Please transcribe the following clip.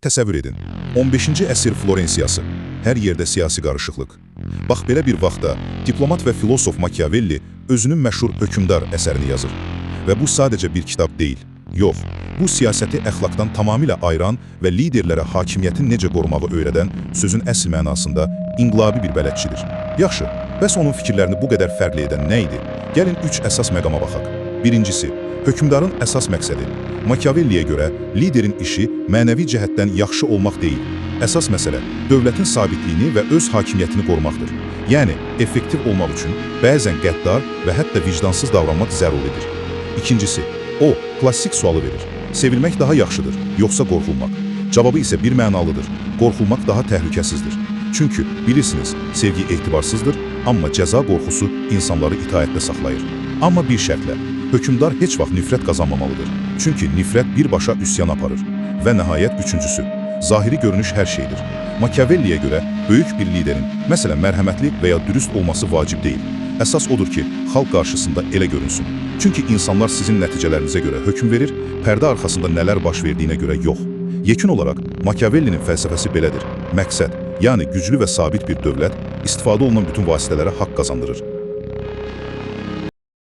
Təsəvvür edin, 15-ci əsr Florensiyası. Hər yerdə siyasi qarışıqlıq. Bax belə bir vaxtda diplomat və filosof Machiavelli özünün məşhur Hökmdar əsərini yazır. Və bu sadəcə bir kitab deyil. Yox, bu siyasəti əxlaqdan tamamilə ayıran və liderlərə hakimiyyəti necə qorumağı öyrədən, sözün əsl mənasında inqilabi bir bələdçidir. Yaxşı, bəs onun fikirlərini bu qədər fərqli edən nə idi? Gəlin üç əsas məqama baxaq. Birincisi, hökmdarın əsas məqsədi. Machiavelliyə görə liderin işi mənəvi cəhətdən yaxşı olmaq deyil. Əsas məsələ dövlətin sabitliyini və öz hakimiyyətini qorumaqdır. Yəni, effektiv olmaq üçün bəzən qəddar və hətta vicdansız davranmaq zəruridir. İkincisi, o, klassik sualı verir. Sevilmək daha yaxşıdır, yoxsa qorxulmaq? Cavabı isə bir mənalıdır. Qorxulmaq daha təhlükəsizdir. Çünki bilirsiniz, sevgi etibarsızdır, amma cəza qorxusu insanları itaətdə saxlayır. Amma bir şərtlə, hökmdar heç vaxt nifrət qazanmamalıdır. Çünki nifrət birbaşa üsyan aparır. Və nəhayət üçüncüsü, zahiri görünüş hər şeydir. Machiavelliyə görə böyük bir liderin, məsələn mərhəmətli və ya dürüst olması vacib deyil. Əsas odur ki, xalq qarşısında elə görünsün. Çünki insanlar sizin nəticələrinizə görə hökm verir, pərdə arxasında nələr baş verdiyinə görə yox. Yekun olaraq Machiavellinin fəlsəfəsi belədir. Məqsəd, yəni güclü və sabit bir dövlət, istifadə olunan bütün vasitələrə haqq qazandırır.